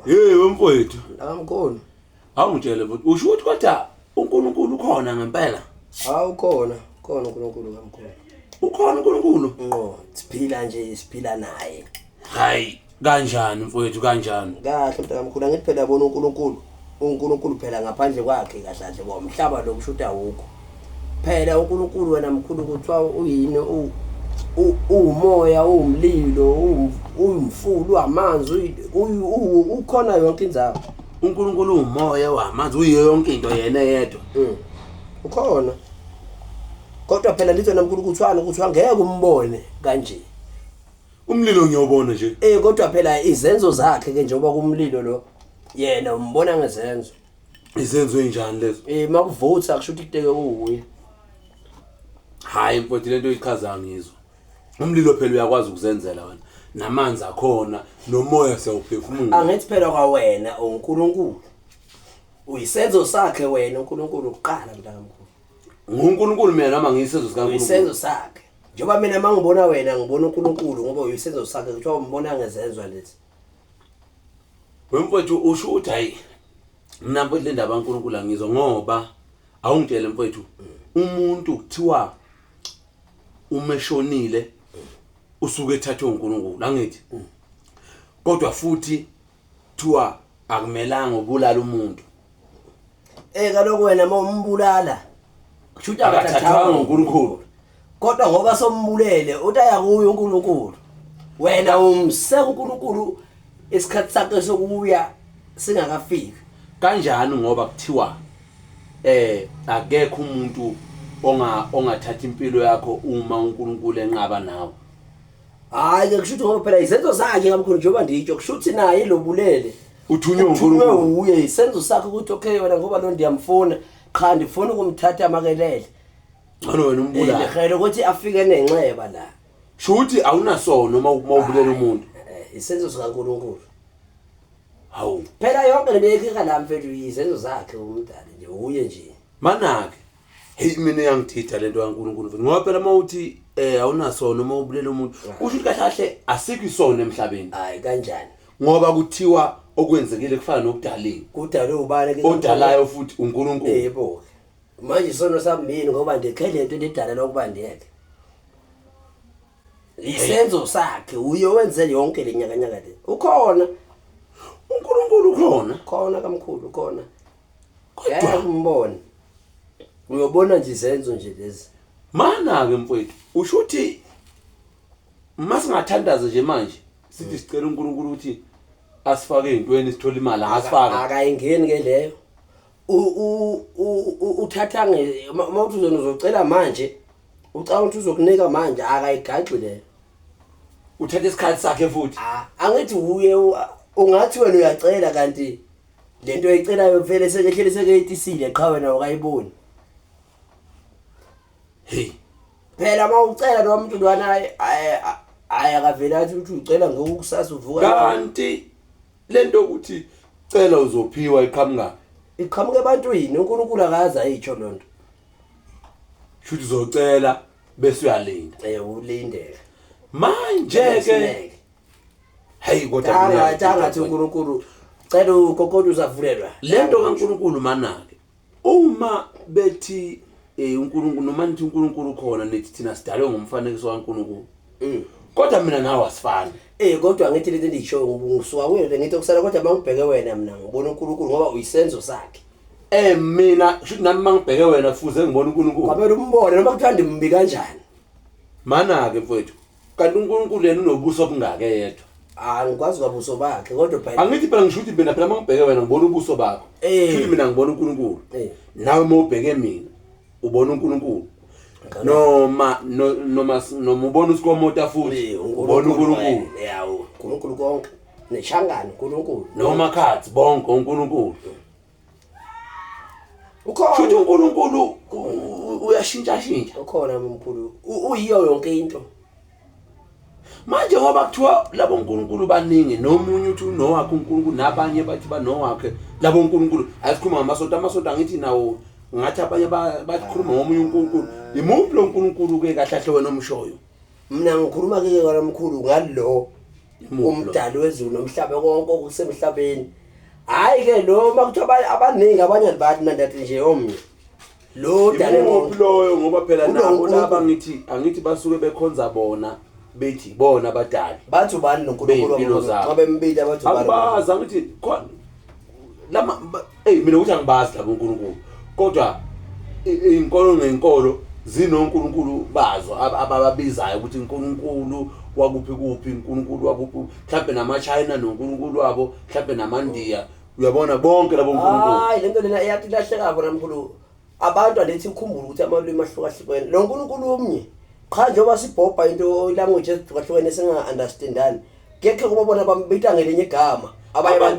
Hey wemfowethu. Akamkhona. Awungitshele mfowethu, usho ukuthi kodwa uNkulunkulu ukhona ngempela? Hawu khona, khona uNkulunkulu kamkhulu. Ukhona uNkulunkulu? Ngqo, siphila nje siphila naye. Hayi, kanjani mfowethu kanjani? Kahle mntakamkhulu, angithi phela yabona uNkulunkulu. uNkulunkulu phela ngaphandle kwakhe kahle kahle kwamhlaba lo kusho ukuthi awukho. Phela uNkulunkulu wena mkhulu kuthiwa uyini uwumoya, uwumlilo, uwumfula, uwamanzi, ukhona yonke indawo. uNkulunkulu uwumoya wamanzi, uyiyo yonke into yena eyedwa. Ukhona. Kodwa phela lithi wena mkhulu kuthiwani kuthiwa ngeke umbone kanje. Umlilo ngiyobona nje. Eh kodwa phela izenzo zakhe ke njengoba kumlilo lo yena umbona ngezenzo. Izenzo enjani lezo? Eh makuvutha kusho ukuthi kuteke kuwuye. Hayi mfowethu lento oyichazayo ngizwa. Umlilo phela uyakwazi ukuzenzela wena. Namanzi akhona nomoya siyawuphefumula. Angithi phela kwawena uNkulunkulu. Uyisenzo sakhe wena uNkulunkulu kuqala mntakamkhulu. NguNkulunkulu mina noma ngiyisenzo sikaNkulunkulu. Uyisenzo sakhe. Njengoba mina mangibona wena ngibona uNkulunkulu ngoba uyisenzo sakhe kuthiwa umbona ngezenzo lezi. Wemfowethu usho ukuthi hayi mina mfowethu le ndaba kaNkulunkulu angizwa ngoba awungitshele mfowethu umuntu kuthiwa uma eshonile usuke ethathwe uNkulunkulu angithi kodwa futhi kuthiwa akumelanga ubulala umuntu. Eh kaloku wena uma umbulala kusho ukuthi akathathwanga uNkulunkulu. Kodwa ngoba sombulele uthi ayakuye uNkulunkulu. Wena umseka uNkulunkulu isikhathi sakhe sokuya singakafiki. Kanjani ngoba kuthiwa akekho umuntu ongathatha impilo yakho uma uNkulunkulu enqaba nawe. Hayi ke kusho ukuthi ngoba phela izenzo zakhe kamkhulu njengoba nditsho kusho ukuthi naye lobulele uthunywe uNkulunkulu uye isenzo sakhe ukuthi okay wena ngoba lo ndiyamfuna qha ndifuna ukumthatha amakelele. Ngcono wena umbulala. Ngihele ukuthi afike nenxeba la. Shuthi awunasono uma ubulela umuntu. Isenzo sikaNkulunkulu. Hawu. Phela yonke le ekhika la mfethu izenzo zakhe umdali nje uye nje. Manake. Hey mina iyangithitha lento kaNkulunkulu mfethu. Ngoba phela mawuthi awunasono uma ubulela umuntu, kusho ukuthi kahle kahle asikho isono emhlabeni. Hayi kanjani? Ngoba kuthiwa okwenzekile kufana nokudaliwe. Kudalwe ubani ke? Odalayo futhi uNkulunkulu. Yebo. Manje isono sami yini ngoba ndikhe lento endidalelwa ukuba ndiyeke. Isenzo sakhe uye wenze yonke le nyakanyaka le. Ukhona. uNkulunkulu ukhona. Khona kamkhulu khona. Kodwa umbone. Uyobona nje izenzo nje lezi. Mana ke mfowethu, usho ukuthi masingathandaza nje manje sithi sicela uNkulunkulu ukuthi asifake ezintweni sithole imali asifake. Akayingeni ke leyo. Uthatha nge uma uthi uzocela manje ucabanga ukuthi uzokunika manje akayigaxi leyo. Uthatha isikhathi sakhe futhi. Angithi uye ungathi wena uyacela kanti lento oyicelayo vele sekehlele sekeyitisile qha wena ukayiboni. Hey. Phela uma ucela lo muntu lwana ayi akavela athi ukuthi ucela ngokusasa uvuka. Kanti lento ukuthi cela uzophiwa iqhamuka. Iqhamuka ebantwini uNkulunkulu akaze ayitsho lonto. Shuthi uzocela bese uyalinda. Ulinde. Manje ke hey kodwa mina ngathi uNkulunkulu cela ugogodo uzavulelwa. Lento kaNkulunkulu manake. Uma bethi uNkulunkulu noma nithi uNkulunkulu ukhona nithi thina sidalwe ngomfanekiso kaNkulunkulu. Kodwa mina nawe asifani. Kodwa ngithi lento endiyishoyo ngisuka kuyo ngithi okusala kodwa mangibheke wena mina ngibona uNkulunkulu ngoba uyisenzo sakhe. Mina shuthi nami mangibheke wena kufuze ngibone uNkulunkulu. Kwamele umbone noma kuthiwa ndimbi kanjani. Mana ke mfowethu, kanti uNkulunkulu yena unobuso obungake yedwa. Angikwazi kwabuso bakhe kodwa phela angithi phela ngisho ukuthi mina phela mangibheke wena ngibona ubuso bakho. Shuthi mina ngibona uNkulunkulu. Nawe mawubheke mina ubona uNkulunkulu. Noma noma noma ubona usikomota futhi ubona uNkulunkulu. Yawo, uNkulunkulu konke. Neshangana uNkulunkulu. Noma khathi bonke uNkulunkulu. Ukhona. Futhi uNkulunkulu uyashintsha shintsha. Ukhona mkhulu. Uyiyo yonke into. Manje ngoba kuthiwa labo uNkulunkulu baningi nomunye uthi unowakhe uNkulunkulu nabanye bathi banowakhe labo uNkulunkulu asikhuluma ngamasonto amasonto angithi nawo ngathi abanye bakhuluma ngomunye uNkulunkulu. Imuphi lo uNkulunkulu ke kahle kahle wena omshoyo? Mina ngikhuluma ke wena mkhulu ngalo Imuphi lo? Umdali wezulu nomhlaba, konke okusemhlabeni. Hayi ke lo makuthiwa abaningi abanye bathi mina ndathi nje omnye lo dale Imuphi konke. loyo? Ngoba phela Kulo nabo uNkulunkulu. laba ngithi angithi basuke bekhonza bona, bethi bona abadali Bathi ubani noNkulunkulu bey'mpilo wabo? zabo. Xa bembili bathi ubani? Angibazi, angithi lama hey, mina ukuthi angibazi labo uNkulunkulu, kodwa inkolo ngenkolo zinoNkulunkulu bazo abababizayo ukuthi uNkulunkulu wakuphi kuphi, uNkulunkulu wakuphi, mhlawumbe namaChina noNkulunkulu wabo, mhlawumbe namaNdiya, uyabona, bonke labo uNkulunkulu. Hayi, lento lena iyathi ilahleka bona mkhulu. Abantu andithi ukhumbule ukuthi amalwimi ahlukahlukene, lo nkulunkulu omnye qha. Njengoba sibhobha into ilanguage ezihlukahlukene singa-understandani, kekhe kuba bona bambita ngelinye igama abanye abantu.